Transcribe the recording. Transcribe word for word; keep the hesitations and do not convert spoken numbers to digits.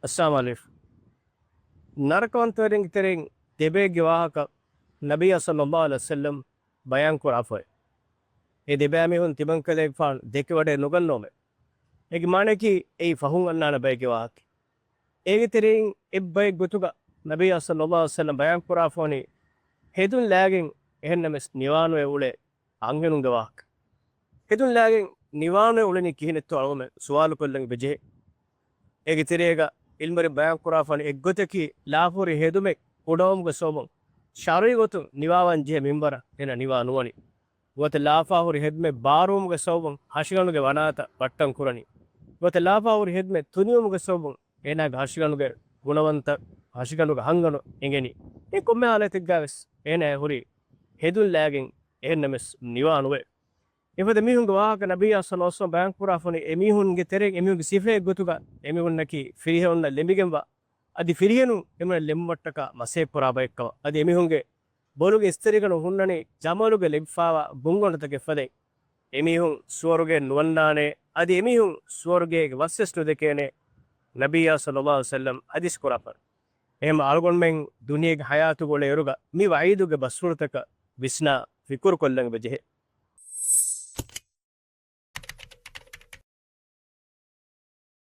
އައްސަލާމު ޢަލައިކުމް. ނަރަކަވަންތަވެރިންގެ ތެރެއިން ދެބައެއްގެ ވާހަކަ ނަބިއްޔާ ޞައްލައްލާހު ޢަލައިހި ވަސައްލަމް ބަޔާން ކުރާފައި. އެ ދެބައިމީހުން ތިމަންކަލޭގެފާނު ދެކެވަޑައެއް ނުގަންނަވަމޭ. އޭގެ މާނައަކީ އެއީ ފަހުން އަންނާނެ ބައެއްގެ ވާހަކަ. އޭގެ ތެރެއިން އެއްބައެއް ގޮތުގަ ނަބިއްޔާ ޞައްލައްލާހު ޢަލައިހި ވަސައްލަމް ބަޔާން ކުރާފަވަނީ ހެދުން ލާގެން އެހެންނަމަވެސް ނިވާނުވެ އުޅޭ އަންހެނުންގެ ވާހަކަ. ހެދުން ލާގެން ނިވާނުވެ އުޅެނީ ކިހިނެއްތޯ އަޅުގަނޑުމެން ސުވާލު ކޮށްލަން އެބަޖެހޭ. އޭގެ ތެރޭގަ ޢިލްމުވެރިން ބަޔާން ކުރާފަވަނީ އެއްގޮތަކީ ލާފަހުރި ހެދުމެއް ކުޑަވުމުގެ ސަބަބުން ޝަރުޢީ ގޮތުން ނިވާވާން ޖެހޭ މިންވަރަށް އޭނާ ނިވާ ނުވަނީ. ނުވަތަ ލާފަހުރި ހެދުމެއް ބާރުވުމުގެ ސަބަބުން ހަށިގަނޑުގެ ވަނާތައް ބައްޓަން ކުރަނީ. ނުވަތަ ލާފަހުރި ހެދުމެއް ތުނިވުމުގެ ސަބަބުން އޭނާގެ ހަށިގަނޑުގެ ގުނަވަންތައް ހަށިގަނޑުގެ ހަންގަނޑު އެނގެނީ. އެ ކޮންމެ ހާލަތެއްގަވެސް އޭނާ ހުރީ ހެދުން ލާގެން އެހެންނަމެސް ނިވާނުވޭ. އެފަދަ މީހުންގެ ވާހަކަ ނަބިއްޔާ ޞައްލައްލާހު ޢަލައިހި ވަސައްލަމް ބަޔާން ކުރާފަވަނީ އެމީހުންގެ ތެރެއިން އެމީހުންގެ ސިފައެއް ގޮތުގަ އެމީހުންނަކީ ފިރިހެނުންނަށް ލެނބިގެންވާ އަދި ފިރިހެނުން އެމީހުންނަށް ލެނބުމަށްޓަކާ މަސައްކަތް ކުރާ ބައެއްކަމަށް. އަދި އެމީހުންގެ ބޮލުގެ އިސްތަށިގަނޑު ހުންނަނީ ޖަމަލުގެ ލެނބިފައިވާ ބުންގަނޑުތަކެއް ފަދައިން. އެމީހުން ސުވަރުގެއެއް ނުއަންނާނެ، އަދި އެމީހުން ސުވަރުގޭގެ ވަސްވެސް ނުދެކޭނެ، ނަބިއްޔާ ޞައްލައްލާހު ޢަލައިހި ވަސައްލަމް ޙަދީޘް ކުރާފަ. އެހެން އަޅުގަނޑުމެން ދުނިޔޭގެ ޙަޔާތުގަ އުޅޭއިރުގަ މި ވަޢީދުގެ ބަސްފުޅުތަކަށް ވިސްނާ ފިކުރުކޮށްލަން އެބަޖެހޭ.